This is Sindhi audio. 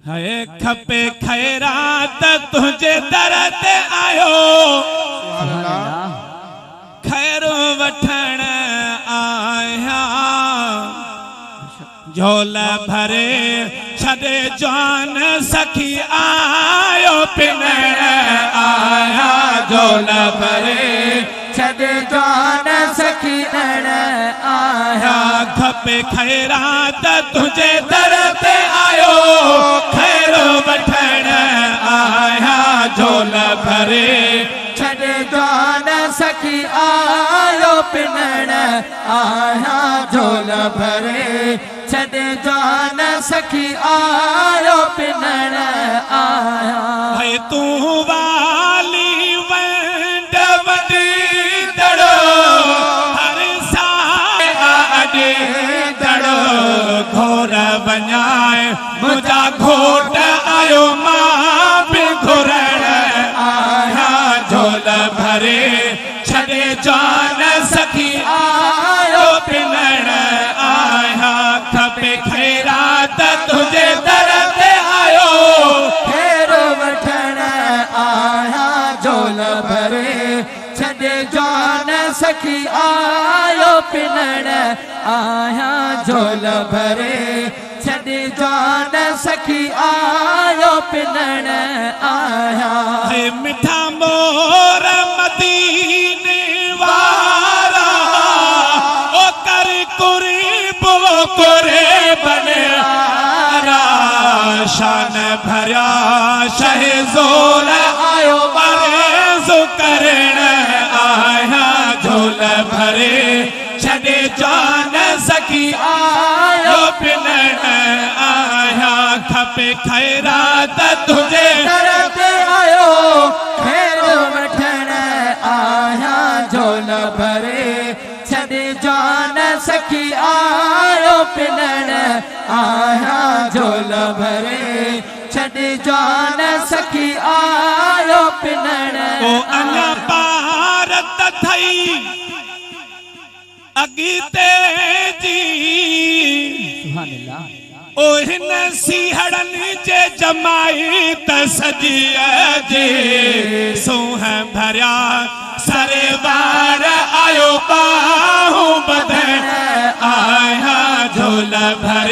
هي کپي خيرات تنهنجي در تي آيو. سبحان الله. خير وٺڻ آهيان. جهول ڀري ڇڏي جان سخي آيو پنڻ آهيان. جهول ڀري ڇڏي جان سخي پنڻ آهيان. کپي خيرات تنهنجي در تي آيو. خير وٺڻ آهيان. جهول ڀري ڇڏي جان سخي آيو پنڻ آهيان. جهول ڀري ڇڏي جان سخي آيو پنڻ آهيان. هي تون والي ونڊ وڏيندڙ هر سال اڏيندڙ گهور وڃائي منهنجا گهوٽ آيو مان به گهرڻ آهيان. جهول ڀري ڇڏي جان سخي آيو پنڻ آهيان. کپي خيرات تنهنجي در تي آيو. خير وٺڻ آهيان. جهول ڀري ڇڏي جان سخي آيو پنڻ آهيان. جهول ڀري ڇڏي جان سخي آيو پنڻ آهيان. هي مٺا مور مديني وارا او ڪر قرب قربن وارا شان ڀريا شهزور آيو عرض ڪرڻ آهيان. جهول ڀري ڇڏي جان سخي آيو پنڻ آهيان. کپي خيرات تنهنجي در تي آيو. خير وٺڻ آهيان. جهول ڀري ڇڏي جان سخي آيو پنڻ آهيان. جهول ڀري ڇڏي جان سخي آيو پنڻ. او اڃا پارت اٿئي اڳتي جي. سبحان الله. او هن سيهڙن جي جماعت سڄيء جي سونهن ڀريا سرور آيو ٻانهون ٻڌڻ آهيان. جهول ڀري